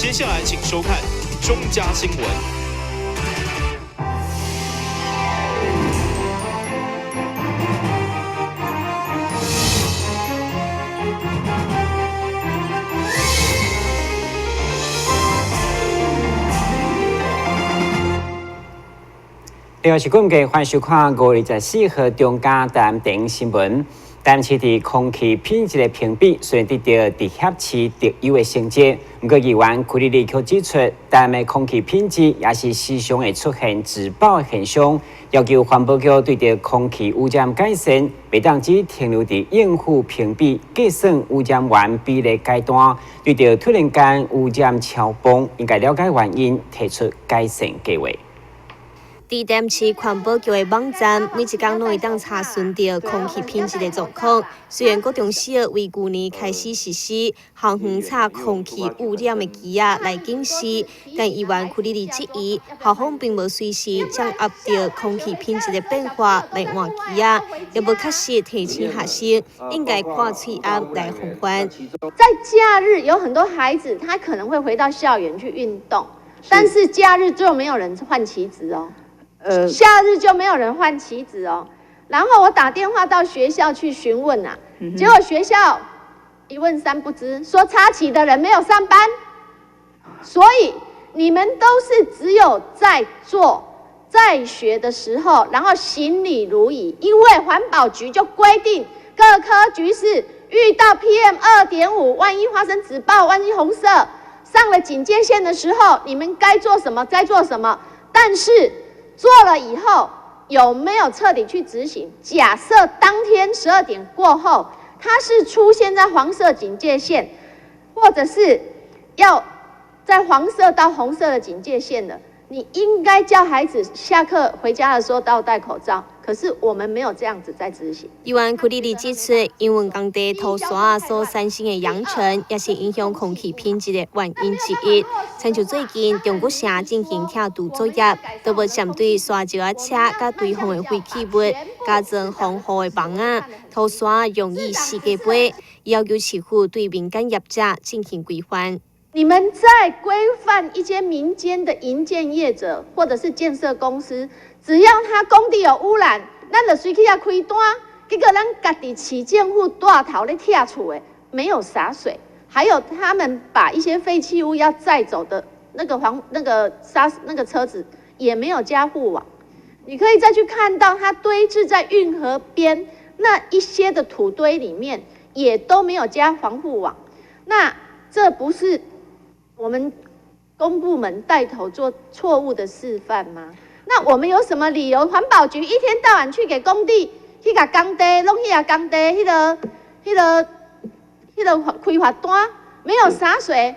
接下來請收看中嘉新聞。另外是今日歡迎收看5月24號中嘉台南電新聞。台南市佇空氣品質的評比雖然得著直轄市特優的成績，毋過議員柯立理卻指出，台南的空氣品質也是時常會出現自爆的現象，要求環保局對著空氣污染改善，袂當只停留佇應付評比計算污染源比例階段，對著突然間污染超磅，應該了解原因，提出改善計劃。佇台南市環保局的網站，每一工攏會當查詢著空氣品質的狀況。雖然國中小為舊年開始實施校園測空氣污染的機仔來警示，但議員柯立理質疑，校方並無隨時掌握著空氣品質的變化來換機仔，也無確實提醒學生應該掛喙罨來防範。在假日有很多孩子，他可能會回到校園去運動，但是假日就沒有人換旗子哦。假日就沒有人換旗子哦。然後我打電話到學校去詢問啊，結果學校一問三不知，說插旗的人沒有上班，所以你們都是只有在做在學的時候，然後行禮如儀，因為環保局就規定各科局是遇到 PM2.5，萬一發生紫爆，萬一紅色上了警戒線的時候，你們該做什麼？該做什麼？但是做了以後有沒有徹底去執行？假設當天12點過後，它是出現在黃色警戒線，或者是要在黃色到紅色的警戒線的，你應該叫孩子下課回家的時候都要戴口罩。可是我們沒有這樣子在執行。議員柯立理指出，因為工地塗沙所產生的揚塵，也是影響空氣品質的原因之一。親像最近中國城進行拆除作業，都無針對沙石仔車佮堆放的廢棄物加裝防護的網仔，塗沙容易四界飛，要求市府對民間業者進行規範。你們在規範一些民間的營建業者或者是建設公司，只要他工地有污染，咱就隨去遐開單，結果咱家己市政府帶頭咧拆厝的，沒有灑水，還有他們把一些廢棄物要載走的那個黃那個沙那個車子也沒有加護網，你可以再去看到它堆置在運河邊那一些的土堆裡面，也都沒有加防護網，那這不是我們公部門帶頭做錯誤的示範嗎？那我們有什麼理由？環保局一天到晚去給工地去共工地，攏去共工地，彼個開罰單，沒有灑水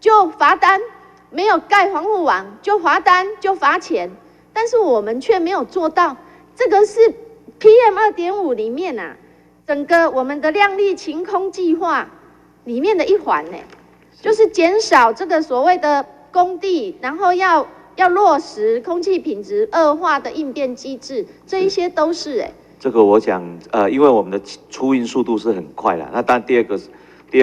就罰單，沒有蓋防護網就罰單就罰錢，但是我們卻沒有做到。這個是 PM2.5裡面啊，整個我們的量力晴空計劃裡面的一環呢，就是減少這個所謂的工地，然後要落實空氣品質惡化的應變機制，這一些都是欸。這個我想，因為我們的出運速度是很快啦。那當然第二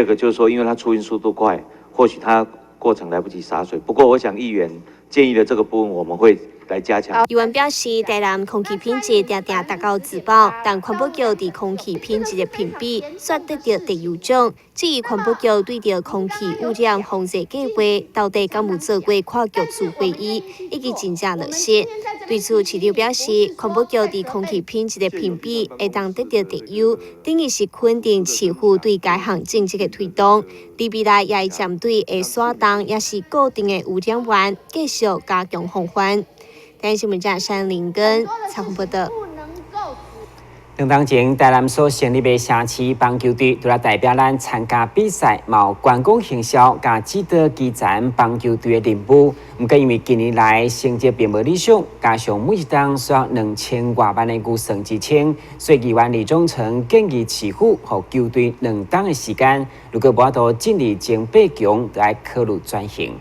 個就是說，因為它出運速度快，或許它過程來不及灑水。不過我想議員建議的這個部分，我們會來加強。議員表示，台南空氣品質定定達到自爆，但環保局佇空氣品質的評比卻得著特優獎。至於環保局對著空氣污染防治計劃，到底敢有做過跨局處會議，以及真正落實？對此，市長表示，環保局佇空氣品質的評比會當得著特優，等於是肯定市府對該項政策的推動。佇未來也會針對會徙動，也是固定的污染源，繼續加強防範。台視新聞記者山林根採訪報導。兩當前，台南所成立的城市棒球隊，除了代表咱參加比賽，嘛有觀光行銷佮指導基層棒球隊的任務。毋過因為近年來成績並無理想，加上每一冬需要2000外萬的預算支撐，所以議員李忠誠建議市府予球隊2冬的時間，如果無法度進入前八強，就愛考慮轉型。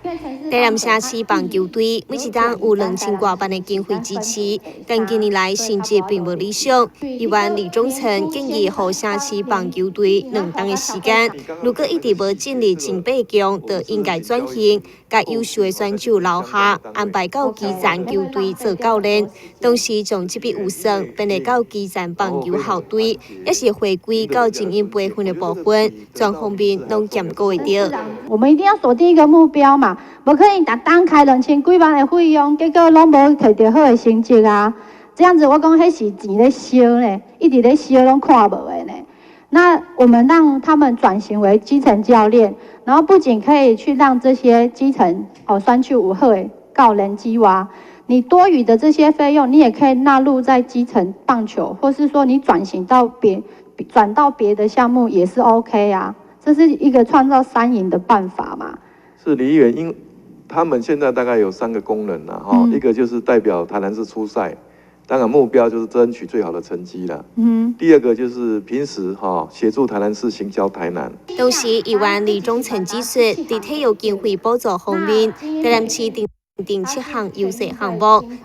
台南城市棒球隊每一冬有2000外萬的經費支持，但近年來成績並無理想。議員李忠誠建議予城市棒球隊2冬的時間，如果一直無進入前8強，就應該轉型，共優秀的選手留下，安排到基層球隊做教練，同時將這筆預算編列到基層棒球校隊，抑是回歸到精英培訓的部分，全方面攏兼顧會著。我們一定要鎖定一個目標嘛，無可能逐冬開2000幾萬的費用，結果攏無摕著好的成績啊！這樣子我講彼是錢咧燒呢，一直咧燒攏看無的呢。那我們讓他們轉型為基層教練，然後不僅可以去讓這些基層哦選手有好的教練之外，你多餘的這些費用，你也可以納入在基層棒球，或是說你轉型到別轉到別的項目也是 OK 啊。這是一個創造三贏的辦法嘛？是李議員，因他們現在大概有三個功能啦，哈，一個就是代表台南市出賽，當然目標就是爭取最好的成績啦。第二個就是平時哈協助台南市行銷台南。同時，議員李忠誠指出，佇體育經費補助方面，台南市訂定七項優勢項目，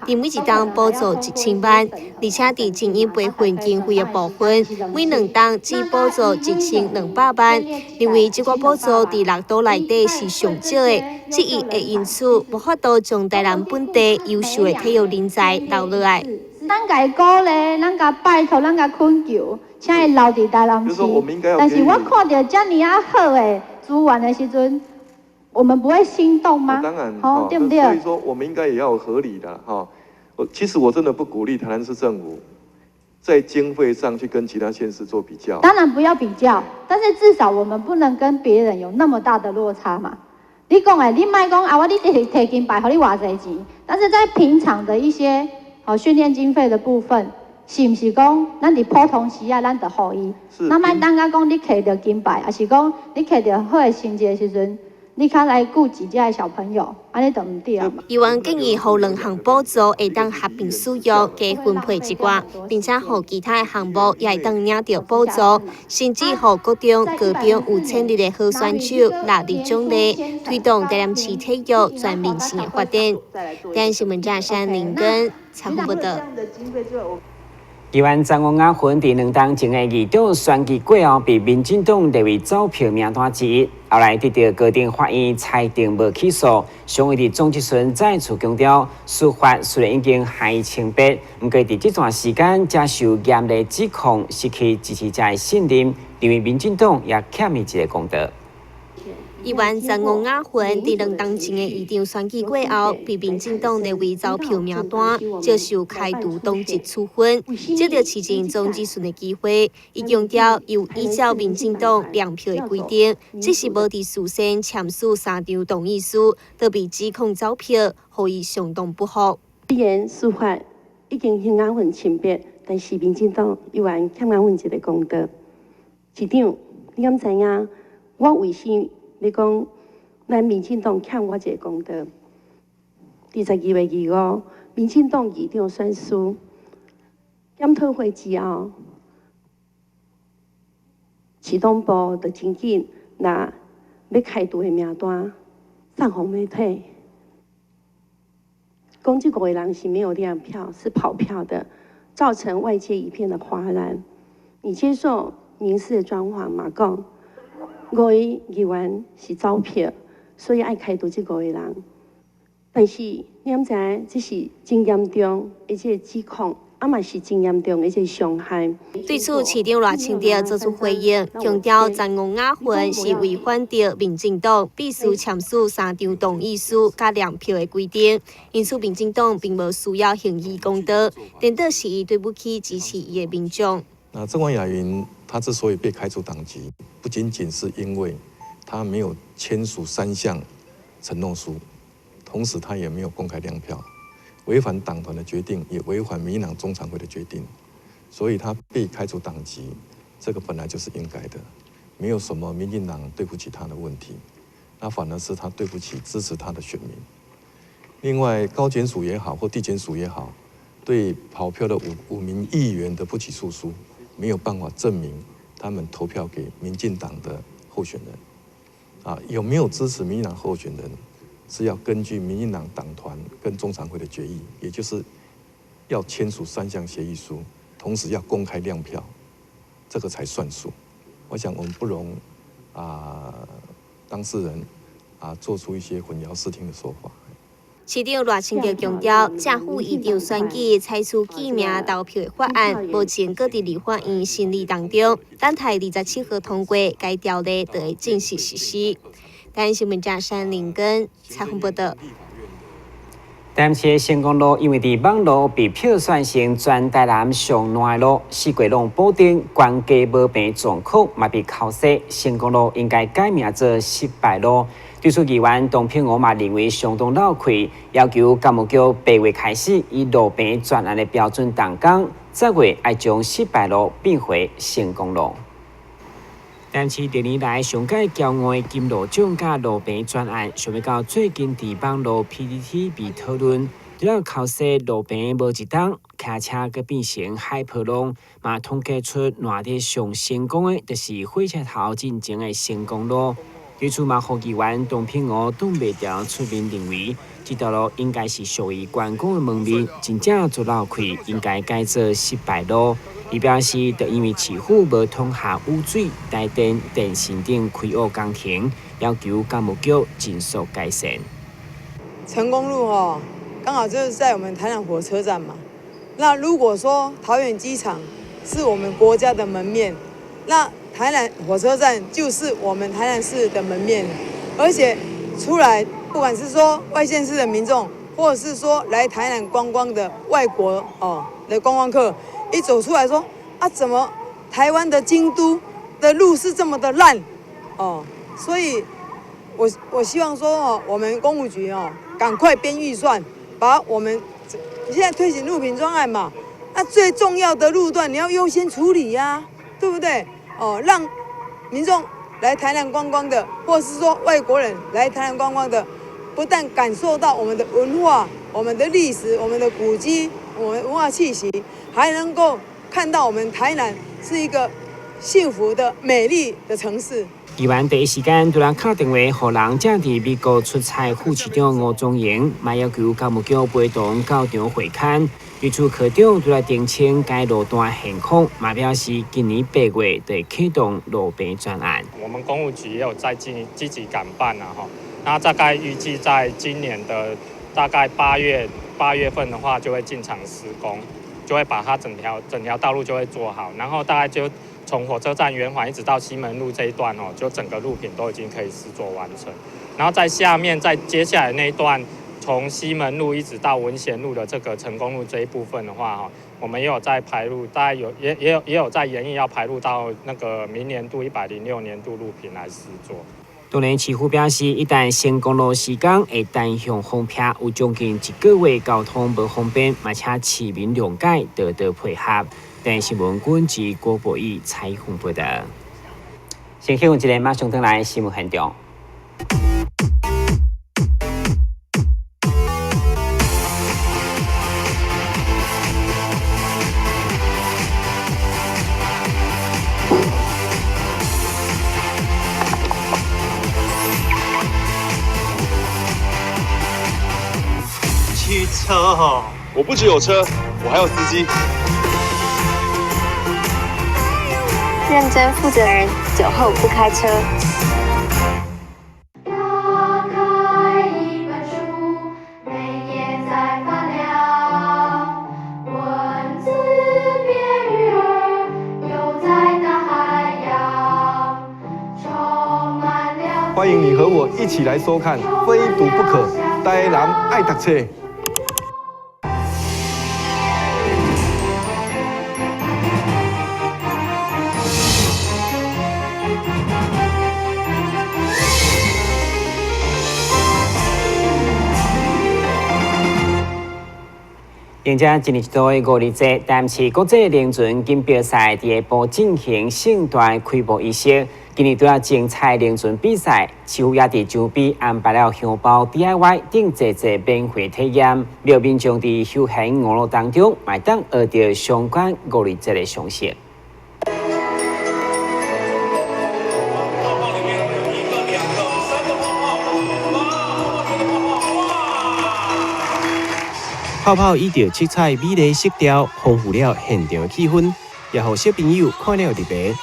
佇每一冬補助1000萬，而且佇精英培訓經費的部分，每2冬只補助1200萬。認為這個補助佇六都內底是上少的，質疑會因此無法度將台南本地優秀的體育人才留落來。咱共伊鼓勵，咱共拜託，咱共懇求，請伊留佇台南市。但是我看著遮爾仔好的資源的時陣，我們不會心動嗎？當然，好，對不對？所以說，我們應該也要合理的哈。我其實我真的不鼓勵台南市政府在經費上去跟其他縣市做比較。當然不要比較，但是至少我們不能跟別人有那麼大的落差嘛。你講的，你莫講啊，我你提提金牌，予你偌濟錢，但是在平常的一些好訓練經費的部分，是毋是講咱佇普通時啊，咱就予伊？咱莫等甲講你摕著金牌，抑是講你摕著好的成績的時陣，你較來顧及這个小朋友，按呢就毋對嘛。議員建議，予兩項補助會當合併使用，加分配一寡，並且予其他的項目也會當領著補助，甚至予國中、高中有潛力的好選手納入獎勵，推動台南市體育全面性的發展。台南新聞記者林根採訪報導。議員曾王雅雲佇2冬前的議長選舉過後，被民進黨列為走票名單之一。後來得著高等法院裁定無起訴，上位佇總質詢再次強調，司法雖然已經還伊清白，毋過佇這段時間才受嚴厲指控，失去支持者的信任，認為民進黨也欠伊一個公道。議員曾王雅雲佇2冬前的議長選舉過後，被民進黨列為走票名單，接受開除黨籍處分。藉著市政總質詢的機會，伊強調有依照民進黨亮票的規定，只是無佇事先簽署三張同意書，就被指控走票，予伊相當不服。雖然司法已經還雅雲清白，但是民進黨猶原欠雅雲一個公道。市長，你敢知影我為啥欲講，咱民進黨欠我一個公道？佇12月25，民進黨議長選輸，檢討會之後，市黨部就真緊拿欲開除的名單送予媒體，講這五個人是沒有亮票，是跑票的，造成外界一片的譁然。你接受民視的專訪嘛？講五個議員是走票，所以愛開除這五個人。但是你敢知影，這是真嚴重的這個指控，啊嘛是真嚴重的這個傷害。對此，市長賴清德做出回應，強調曾王雅雲是違反著民進黨必須簽署三張同意書佮亮票的規定，因此民進黨並無需要還伊公道，顛倒是伊對不起支持伊的民眾。那曾王雅雲他之所以被開除黨籍，不僅僅是因為他沒有簽署三項承諾書，同時他也沒有公開亮票，違反黨團的決定，也違反民進黨中常會的決定，所以他被開除黨籍，這個本來就是應該的，沒有什麼民進黨對不起他的問題，那反而是他對不起支持他的選民。另外，高檢署也好，或地檢署也好，對跑票的五名議員的不起訴書，沒有辦法證明他們投票給民進黨的候選人，啊，有沒有支持民進黨候選人？是要根據民進黨黨團跟中常會的決議，也就是要簽署三項協議書，同時要公開亮票，這個才算數。我想我們不容當事人做出一些混淆視聽的說法。市長賴清德強調，正副議長選舉採取記名投票的法案，目前閣佇立法院審理當中，等待27號通過，該條例就會正式實施。台灣新聞記者林根採訪報道。台南市成功路因為佇網路被票選成全台南上爛的路，四季攏補丁，懸低無平狀況嘛被剾洗。成功路應該改名做失敗路。對此，議員董品娥嘛認為相當落氣，要求工務局8月開始以路平專案的標準動工，10月愛將失敗路變回成功路。台南市歷年來上蓋驕傲的金路獎佮路平專案，想欲到最近佇網路 PTT 被討論，除了剾洗路平無一冬，騎車閣變成海波浪，嘛統計出爛得上成功的，就是火車頭進前的成功路。對此嘛，予議員董品娥擋袂牢出面認為，這條路應該是屬於觀光的門面，真正足落氣，應該改做失敗路。伊表示，就因為市府無統下雨水、台電、電信等開挖工程，要求工務局盡速改善。成功路哦，剛好就是在我們台南火車站嘛。那如果說桃園機場是我們國家的門面，那台南火車站就是我們台南市的門面，而且出來不管是說外縣市的民眾，或者是說來台南觀光的外國哦的觀光客，一走出來說啊，怎麼台灣的京都的路是這麼的爛哦？所以我希望說哦，我們工務局哦，趕快編預算，把我們現在推行路平專案嘛，那最重要的路段你要優先處理呀，對不對？哦，讓民眾來台南觀光的，或是說外國人來台南觀光的，不但感受到我們的文化、我們的歷史、我們的古蹟、我們文化氣息，還能夠看到我們台南是一個幸福的、美麗的城市。議員第一時間拄來敲電話，予人正佇美國出差副市長吳宗榮，嘛要求工務局陪同到場會勘。對此科長拄來澄清該路段現況，嘛表示今年8月就會啟動路平專案。我們工務局也有在積極趕辦啦，吼，那大概預計在今年的大概8月份的話，就會進場施工，就會把它整條道路就會做好，然後大概就從火車站圓環一直到西門路這一段哦，就整個路平都已經可以施作完成。然後在下面再接下來那一段，從西門路一直到文賢路的這個成功路這一部分的話，哈，我們也有在排路，大概有也有在研議要排路到那個明年度106年度路平來施作。當然，市府表示，一旦成功路施工會單向封閉，有將近一個月交通無方便，嘛請市民諒解，多多配合。電視新聞軍記郭博義採訪報道。先去一個，馬上轉來新聞現場。汽車哦，我不只有車，我還有司機。認真負責人，酒後不開車。打開一本書，每頁在發亮，文字變魚兒，游在大海洋，充滿了。歡迎你和我一起來收看《非讀不可》，台南愛讀冊。迎接一年一度的五二節，台南市國際輪船錦標賽佇下晡進行盛大開幕儀式。今年拄仔精彩輪船比賽，市府也佇場邊安排了香包 DIY 等濟濟免費體驗，讓民眾佇休閒娛樂當中，嘛會當學著相關五二節的常識。泡泡以著七彩美麗色調，豐富了現場的氣氛，也予小朋友看了入迷。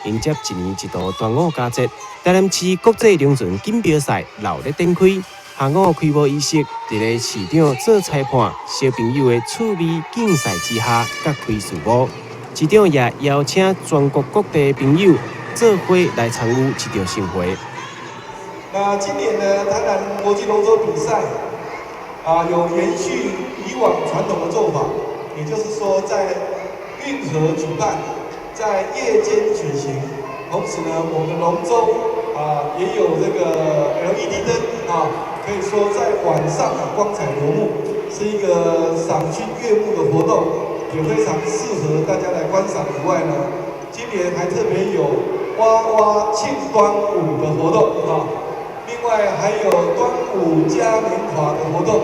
迎接一年一度端午佳節，台南市國際龍船錦標賽熱鬧展開。下午開幕儀式，佇咧市長做裁判，小朋友的趣味競賽之下，揭開序幕。市長也邀請全國各地的朋友做伙來參與這場盛會。那今年呢，台南國際龍舟比賽啊，有延續以往傳統的做法，也就是說在運河舉辦，在夜間舉行，同時呢，我們的龍舟啊也有這個 LED 燈啊，可以說在晚上啊光彩奪目，是一個賞心悅目的活動，也非常適合大家來觀賞。以外呢，今年還特別有娃娃慶端午的活動啊，另外還有端午嘉年華的活動。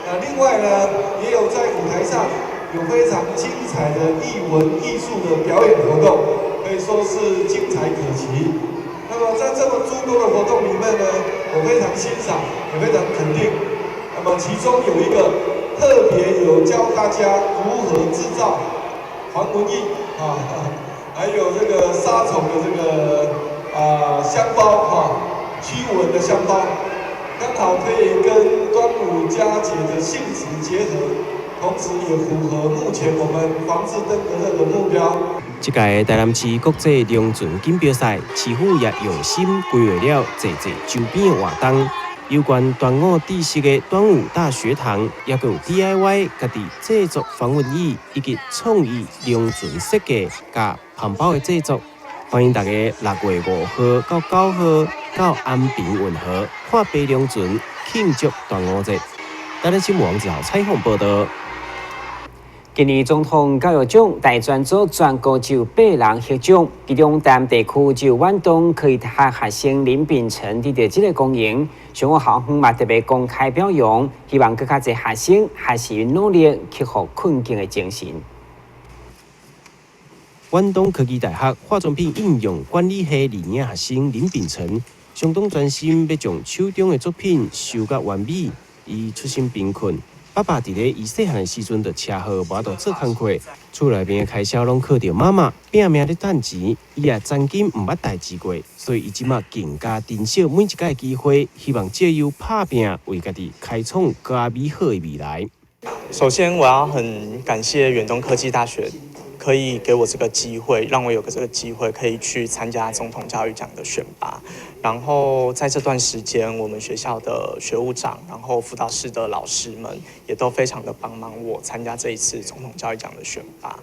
那另外呢，也有在舞台上有非常精彩的藝文藝術的表演活動，可以說是精彩可期。那麼在這麼諸多的活動裡面呢，我非常欣賞，也非常肯定。那麼其中有一個特別有教大家如何製造防蚊液啊，還有這個殺蟲的這個啊香包哈，驅蚊的香包，剛好可以跟端午佳節的性質結合，同時也符合目前我們防治登革熱的目標。這屆台南市國際龍船錦標賽，市府也用心規劃了濟濟周邊的活動，有關端午知識的端午大學堂，也閣有 DIY 家己製作防蚊椅，以及創意龍船設計佮帆包的製作。歡迎大家6月5號到9號到安平運河看白龍船慶祝端午節。台南新聞王志豪採訪報導。今年總統教育獎大專組全國就八人獲獎，其中台南地區就遠東科技大學學生林秉承得著這个光榮，上午校方嘛特別公開表揚，希望閣較濟學生學習努力克服困境的精神。遠東科技大學化妝品應用管理系二年學生林秉承，相當專心欲將手中的作品修甲完美。伊出身貧困，爸爸佇咧伊細漢的時陣就車禍無法度做工課，厝內面的開銷攏靠著媽媽拼命咧趁錢，伊也曾經毋捌代誌過，所以伊這馬更加珍惜每一擺機會，希望藉由拍拚為家己開創更美好的未來。首先，我要很感謝遠東科技大學，可以給我這個機會，讓我有個這個機會可以去參加總統教育獎的選拔。然後在這段時間，我們學校的學務長，然後輔導室的老師們也都非常的幫忙我參加這一次總統教育獎的選拔。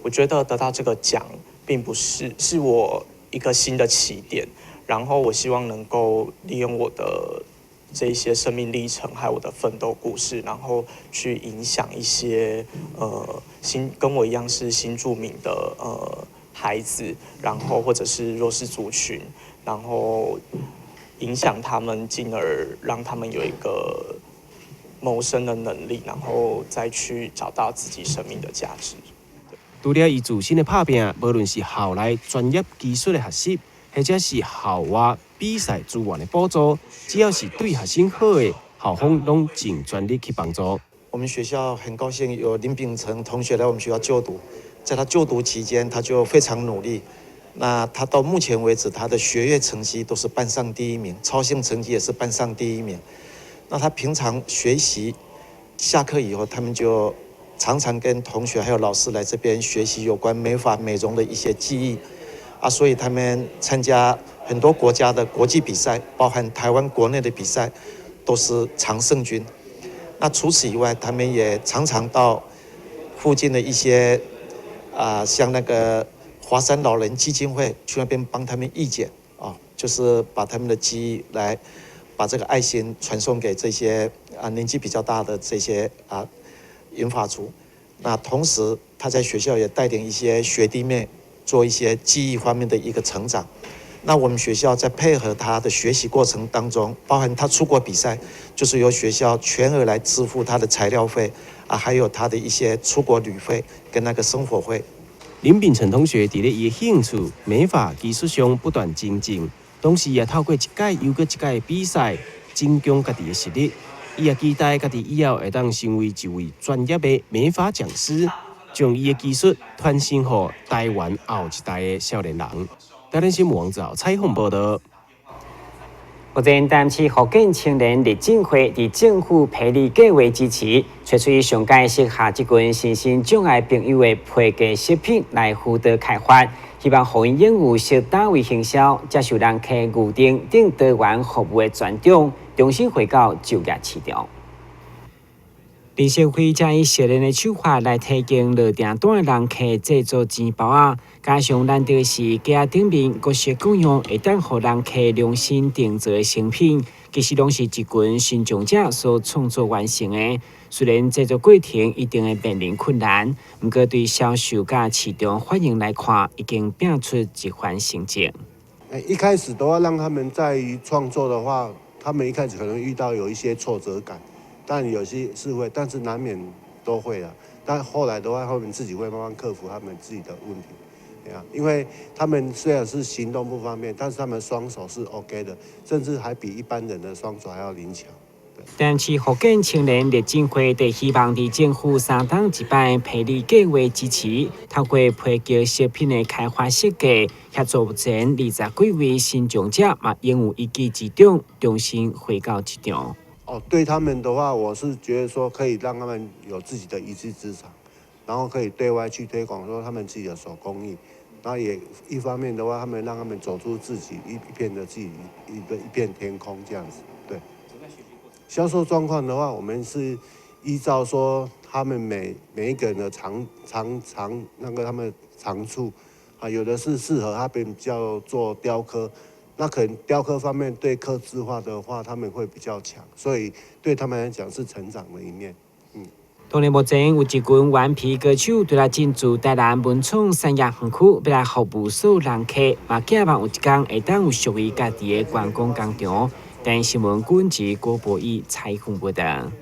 我覺得得到這個獎，並不是是我一個新的起點。然後我希望能夠利用我的這一些生命歷程，還有我的奮鬥故事，然後去影響一些新跟我一樣是新住民的孩子，然後或者是弱勢族群，然後影響他們，進而讓他們有一個謀生的能力，然後再去找到自己生命的價值。除了伊自身的拍拚，無論是校內專業技術的學習，或者是校外比賽資源的補助，只要是對學生好的，校方攏盡全力去幫助。我們學校很高興有林秉承同學來我們學校就讀，在他就讀期間，他就非常努力。那他到目前為止，他的學業成績都是班上第一名，操行成績也是班上第一名。那他平常學習，下課以後，他們就常常跟同學還有老師來這邊學習有關美髮美容的一些技藝。啊，所以他們參加很多國家的國際比賽，包含台灣國內的比賽，都是常勝軍。那除此以外，他們也常常到附近的一些啊，像那個華山老人基金會去那邊幫他們義剪啊，就是把他們的技藝來把這個愛心傳送給這些啊年紀比較大的這些啊銀髮族。那同時他在學校也帶領一些學弟妹做一些技藝方面的一個成長。那我們學校在配合他的學習過程當中，包含他出國比賽，就是由學校全額來支付他的材料費啊，還有他的一些出國旅費跟那個生活費。林秉承同學佇咧伊的興趣美髮技術上不斷精進，同時也透過一屆又閣一屆的比賽，增強家己的實力。伊也期待家己以後會當成為一位專業的美髮講師，將伊的技術傳承予台灣後一代的少年人。台南新聞王子豪採訪報導。目前，台南市福建青年勵進會佇政府培力計畫支持，揣出上蓋適合這群身心障礙朋友的皮革飾品來輔導開發，希望予𪜶擁有適單位行銷、接受人客預訂等多元服務的專長，重新回到就業市場。林淑惠將以熟練的手法來提供落訂單的人客製作錢包仔，加上難得是架仔頂面各式各樣會當予人客量身訂做的成品，其實攏是一群身障者所創作完成的。雖然製作過程一定會面臨困難，毋過對銷售佮市場反應來看，已經拼出一番成績。一開始都要讓他們在創作的話，他們一開始可能遇到有一些挫折感。但有些是會，但是難免都會啊。但後來的話，他們自己會慢慢克服他們自己的問題，對啊，因為他們雖然是行動不方便，但是他們雙手是 OK 的，甚至還比一般人的雙手還要靈巧。台南市福建青年勵進會佇希望佇政府三冬一擺培力計畫支持，透過皮革飾品的開發設計，協助目前20幾位身障者嘛擁有一技之長，重新回到職場。哦，對他們的話，我是覺得說可以讓他們有自己的一技之長，然後可以對外去推廣說他們自己的手工藝。那也一方面的話，他們讓他們走出自己一片的自己一個一片天空這樣子。對。銷售狀況的話，我們是依照說他們每一個人的長長長那個他們長處啊，有的是適合他比較做雕刻。那可能雕刻方面對客製化的話，他們會比較強，所以對他們來講是成長的一面。當然，目前有一群頑皮歌手對來進駐台南文創產業園區，欲來服務所有人客，嘛寄望有一天會當有屬於家己的觀光工廠。台視新聞軍事郭博義採訪報導。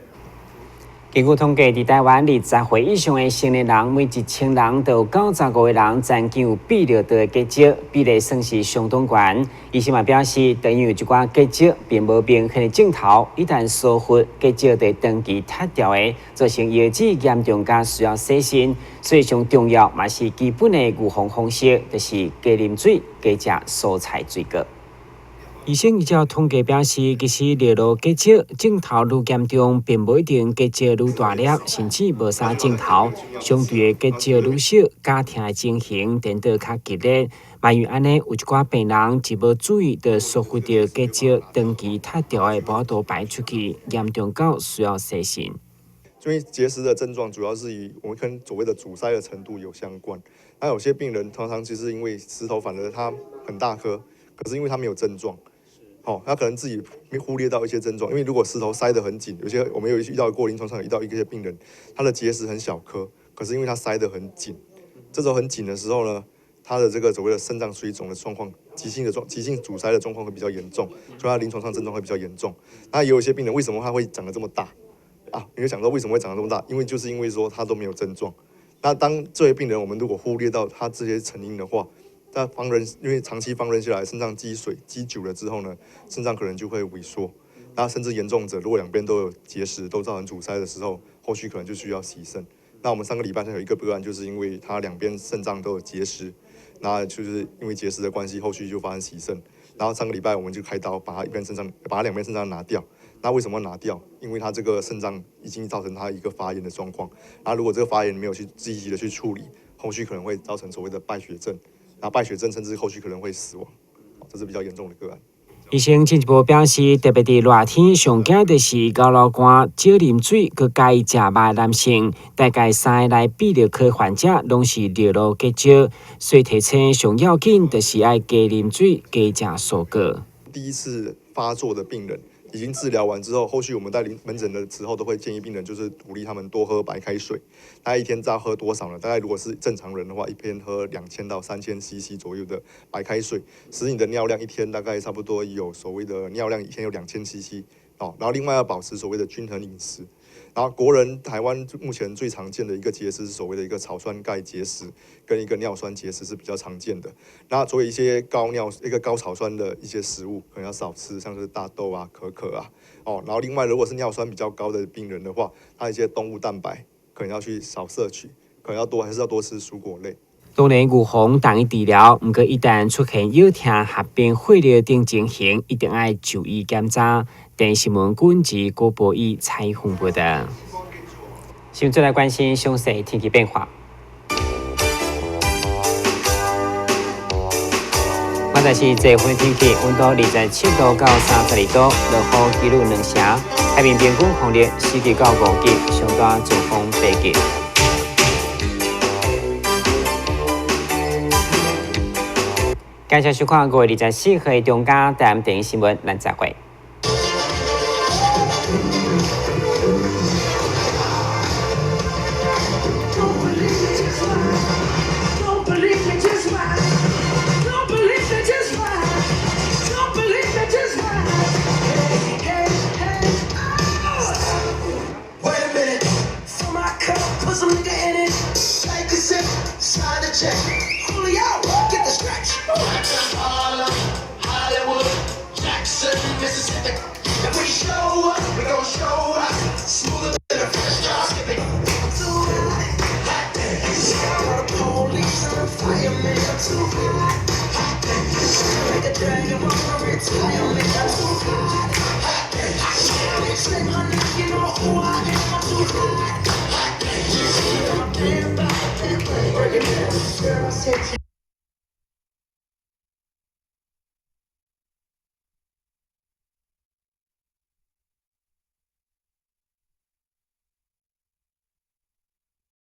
根據統計，佇台灣20歲以上的成年人，每1000人就有95個人曾經有泌尿道的結石，比例算是相當懸。醫生嘛表示，當有一寡結石並無明顯的症頭，一旦疏忽，結石會長期塌掉的，造成腰子嚴重，佮需要洗腎。所以上重要嘛是基本的預防方式，就是加啉水、加食蔬菜水果。醫生依照統計表示，其實尿路結石症頭愈嚴重，並無一定結石愈大粒，甚至無啥症頭。相對的結石愈小，絞痛的情形顛倒較激烈。嘛因為按呢，有一寡病人一無注意，就疏忽著結石長期塌掉的，無法度排出去，嚴重到需要洗腎。因為結石的症狀主要是以我們跟所謂的阻塞的程度有相關。那有些病人常常其實因為石頭反而它很大顆，可是因為他沒有症狀。哦，他可能自己沒忽略到一些症狀，因為如果石頭塞得很緊，有些我們有遇到過臨床上有遇到一些病人，他的結石很小顆，可是因為他塞得很緊，這時候很緊的時候呢，他的這個所謂的腎臟水腫的狀況，急性阻塞的狀況會比較嚴重，所以他臨床上症狀會比較嚴重。那也有一些病人為什麼他會長得這麼大啊？你會想說為什麼會長得這麼大？因為就是因為說他都沒有症狀。那當這些病人我們如果忽略到他這些成因的話，那放任，因為長期放任下來，腎臟積水積久了之後呢，腎臟可能就會萎縮。那甚至嚴重者，如果兩邊都有結石，都造成阻塞的時候，後續可能就需要洗腎。那我們上個禮拜有一個個案，就是因為他兩邊腎臟都有結石，那就是因為結石的關係，後續就發生洗腎。然後上個禮拜我們就開刀，把他一邊腎臟，把他兩邊腎臟拿掉。那為什麼拿掉？因為他這個腎臟已經造成他一個發炎的狀況。那如果這個發炎沒有去積極的去處理，後續可能會造成所謂的敗血症。那敗血症甚至後續可能會死亡，這是比較嚴重的個案。醫生進一步表示，特別佇熱天，上驚就是高流汗、少啉水、閣佮意食肉的男性，大概三個來泌尿科患者攏是尿路結石，所以提醒上要緊就是愛加啉水、加食蔬果。第一次發作的病人已經治療完之後，後續我們在臨門診的時候都會建議病人，就是鼓勵他們多喝白開水。大概一天要喝多少呢？大概如果是正常人的話，一天喝2000到3000 CC 左右的白開水，使你的尿量一天大概差不多有所謂的尿量一天有2000 CC 哦。然後另外要保持所謂的均衡飲食，然然后国人台湾目前最常见的一个结石是所谓的一个草酸钙结石，跟一个尿酸结石是比较常见的。那所以一些高尿一个高草酸的一些食物可能要少吃，像是大豆啊、可可啊，哦，然后另外如果是尿酸比较高的病人的话，他一些动物蛋白可能要去少摄取，可能要多还是要多吃蔬果类。当然，预防重于治疗，毋过一旦出现腰痛、合并血尿等情形，一定爱就医检查。电视新闻军事郭博义采访报道。先再来关心详细天气变化。现在是这份天气，温度27度到32度，落雨几率两成，海面平均风力4级到5级，上大阵风8级。感谢收看5月24号的中嘉台南电视新闻，咱再会。